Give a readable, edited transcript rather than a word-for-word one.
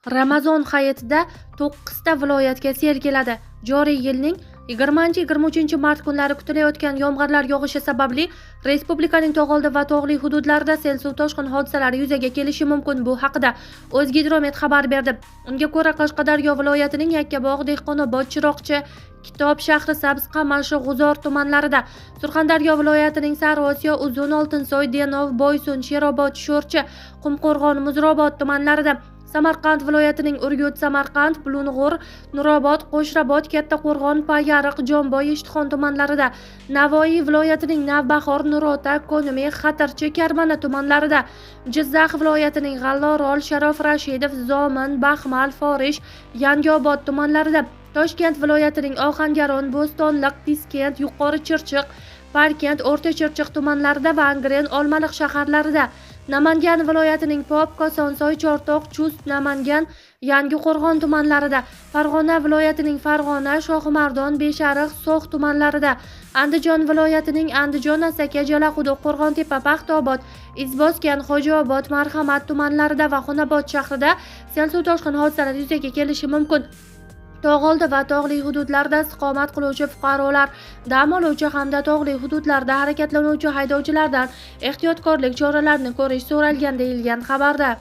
Ramazon hayitida 9 ta viloyatga sel keladi. Joriy yilning 20-23 mart kunlari kutilayotgan yomg'irlar yog'ishi sababli respublikaning tog'oldi va tog'li hududlarida sel suv toshqin hodisalari yuzaga kelishi mumkin. Bu haqida O'zgidromet xabar berdi. Unga ko'ra, Qashqadaryo viloyatining Yakkabog', Dehqonobod, Chiroqchi, Kitob, Shahrisabz, Qamashi, G'uzor tumanlarida, Surxondaryo viloyatining Sariosiyo, Uzun, Oltinsoy, Denov, Boysun, Sherobod, Sho'rchi, Qumqo'rg'on, Muzrobod tumanlarida, Samarqand viloyatining Urgut, Samarqand, Bulung'ur, Nurobod, Qo'shrabot, Kattaqo'rg'on, Payariq, Jomboy, Ishtixon tumanlarida, Navoiy viloyatining Navbahor, Nurota, Ko'nimi, Xatirchi, Karmana tumanlarida, Jizzax viloyatining G'allaorol, Sharof Rashidov, Zomin, Baxmal, Forish, Yangiobod tumanlarida, Toshkent viloyatining Ohangaron, Bo'stonliq, Piskent, Yuqori Chirchiq, Parkent, O'rta Chirchiq tumanlarida va Angren, Olmaliq shaharlarida, Namangan viloyatining Pop, Kosonsoy, Chortoq, Chust, Namangan, Yangiqo'rg'on tumanlarida, Farg'ona viloyatining Farg'ona, Shohimardon, Beshariq, So'x tumanlarida, Andijon viloyatining Andijon, Asaka, Jalaquduq, Qo'rg'ontepa, Paxtaobod, Izboskan, Xo'jaobod, Marhamat tumanlarida va Xonobod shahrida sel suv toshqin hodisalari yuzaga kelishi mumkin. Tog'oldi va tog'li hududlarda istiqomat qiluvchi fuqarolar, dam oluvchi hamda tog'li hududlarda harakatlanuvchi haydovchilardan ehtiyotkorlik choralarini ko'rish so'ralgan, deyilgan xabarda.